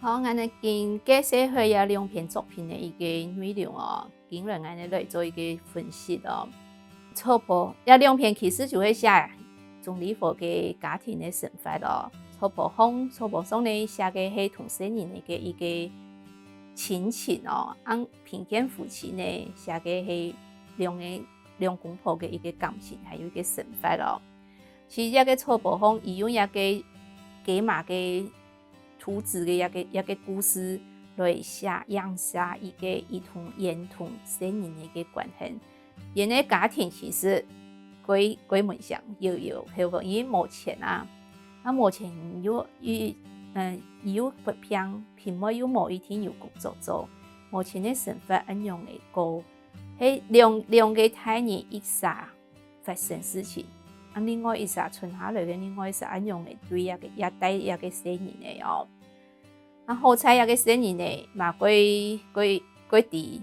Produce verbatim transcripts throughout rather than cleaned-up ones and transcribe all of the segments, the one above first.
好，𠊎等今介紹下這兩篇作品个一個內容哦，今日𠊎等來做一個分析哦。草婆，這兩篇其實就係寫鍾理和个家庭个生活哦。草婆項，草婆上呢寫个係同細人仔个一個親情哦，恁貧賤夫妻呢寫个係兩個兩公婆个一個感情，還有一個生活哦。其實這個草婆項，佢用這個雞嫲个 兔子个一個一個故事來寫影射一個佢同佢同細人仔个關係。佢个家庭其實歸歸門上有有後尾，因為無錢啊，啊無錢又又嗯又發病，平妹又無一定有工作做，無錢个生活恁樣个過，係兩兩個大人一儕 發生事情。啊另外一儕，賰下來个另外一儕，恁樣个對這個也帶這個細人仔哦。啊好在這個細人仔嘛，過過過知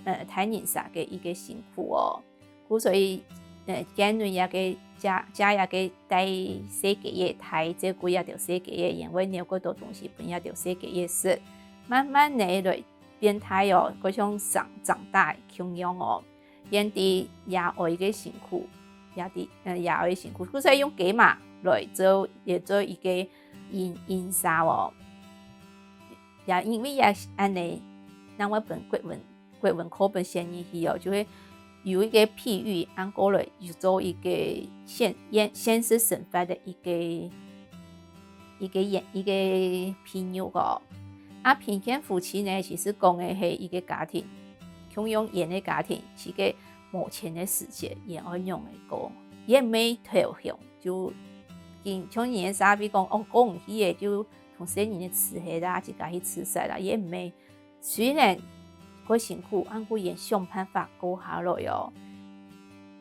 呃大人儕个一個辛苦哦。故所以呃，見到這個姐姐這個帶細雞仔，大照顧這兜細雞仔，因為留過多東西分這兜細雞仔食，慢慢仔來變大哦，過像長長大共樣哦。 佢知爺哀个辛苦，佢知呃爺哀个辛苦，故所用雞嫲來做也做一個影影射哦。也因為也恁仔，正會分國文國文課本選入去哦，就係有一個譬喻，恁過來又做一個現現現實生活个一個 一個圓一個譬喻哦。啊貧賤夫妻呢，其實講个係一個家庭，共樣圓个家庭，係个無錢个時節，圓愛仰仔過，圓毋係投降，就經像人个社會講，哦，過毋去个就同細人仔㓾忒啦，自家去自殺啦，圓毋係。 雖然過辛苦，毋過圓想辦法過下來哦。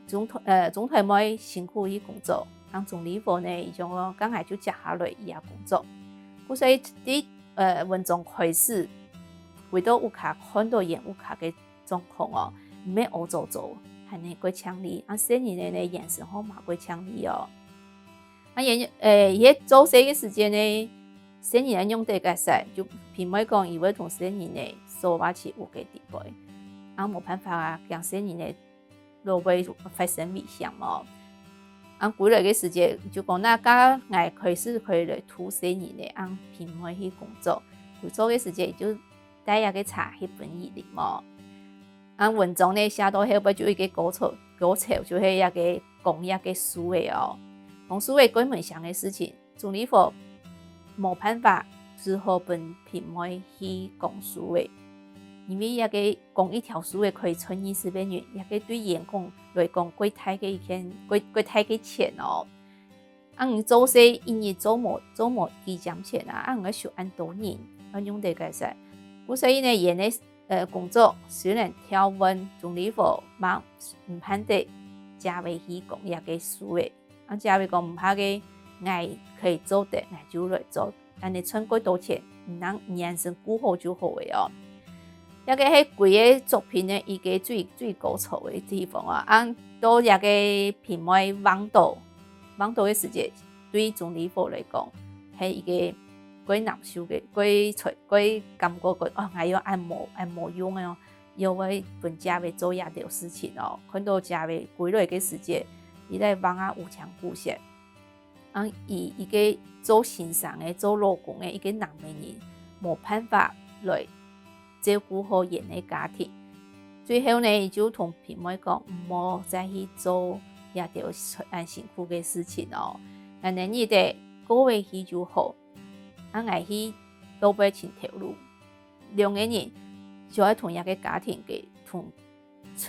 鍾台呃鍾台妹辛苦去工作，啊鍾理和呢，佢講哦，該𠊎就接下來佢个工作。故所以在呃文章開始，回到屋下看到圓屋下个狀況哦，毋係屙糟糟，還係過淨俐，啊細人仔呢，圓身項嘛過淨俐哦。 啊圓呃佢做事个時節呢，細人仔仰得結煞，就平妹講佢會同細人仔鎖啊在屋个底背，啊無辦法啊，驚細人仔落尾發生危險哦。啊歸來个時節就講，該該𠊎開始可以來渡細人仔，啊平妹去工作，工作个時節就 帶這個茶去分佢啉哦。啊文章呢寫到後背就一個高潮，高潮就係這個講這個樹仔哦。講樹仔歸門上个事情，鍾理和無辦法，只好分平妹去講樹仔。因為這個講一條樹仔可以賺二十個銀，這個對圓講來講過大个一件，過過大个錢哦。 啊你做事一日做無做無幾針錢啊，啊你愛收恁多人，愛仰得結煞。故所以呢，圓个呃工作雖然調換，鍾理和嘛毋盼得姐仔去講這個樹仔。啊姐仔講毋怕个，𠊎可以做得，𠊎就來做。恁仔賺過多錢，你人生顧好就好了哦。這個係歸個作品个一個最最高潮个地方啊。啊到這個平妹橫倒， 橫倒个時節，對鍾理和來講，係一個過難受个，過過感覺講，哦，𠊎又恁無恁無用个哦，又會分姐仔做這兜事情哦。看到姐仔歸來个時節，佢來橫啊烏青痀忒。啊佢一個做先生个、做老公个一個男仔人，無辦法來 照顧好圓个家庭。最後呢，佢就同平妹講，毋好再去做這兜恁辛苦个事情哦。𠊎等日仔過會去就好，啊𠊎去外背尋頭路。兩個人就愛同這個家庭个同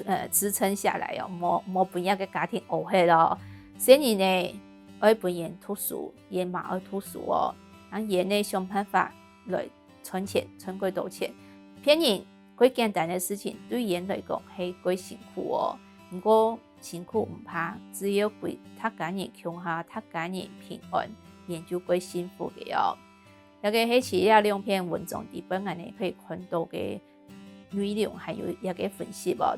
呃支撐下來哦，莫莫分這個家庭屙忒哦。細人仔愛分圓讀書，圓嘛愛讀書哦。啊圓仔想辦法來 賺錢，賺過多錢。騙人過簡單个事情，對圓來講係過辛苦哦。毋過辛苦毋怕，只要歸大家人共下，大家人平安，圓就過幸福个哦。這個係在這兩篇文章裡背𠊎等可以看到个內容，還有這個分析哦。